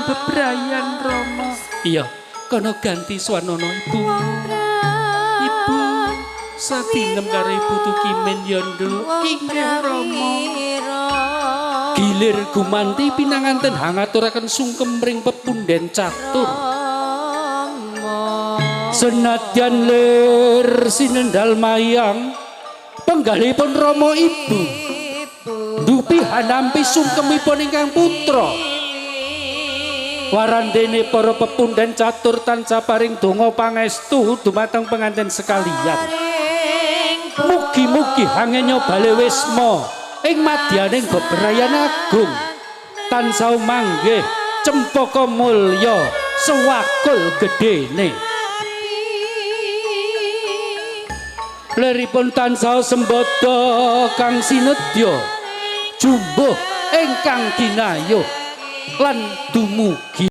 bebrayan Rama. Iya, kono ganti swanana ibu. Ibu sadinem karo ibu Tukimin ya nduk. Inggih Rama. Gilir gumanti pinanganten hangaturaken sungkem ring pepunden catur. Senadyan lir sinendal mayang penggalihipun Rama ibu dupi hanampi sungkemipun ingkang putra. Warandene para pepunden catur tansah paring donga pangestu dumateng pengantin sekalian. Mugi-mugi hangenya bale wisma ing madyaning bebrayan agung tansah manggih cempaka mulya sewakul gedene. Leripun tansah sembada kang sinedya jumbuh ingkang ginayuh lan dumugi.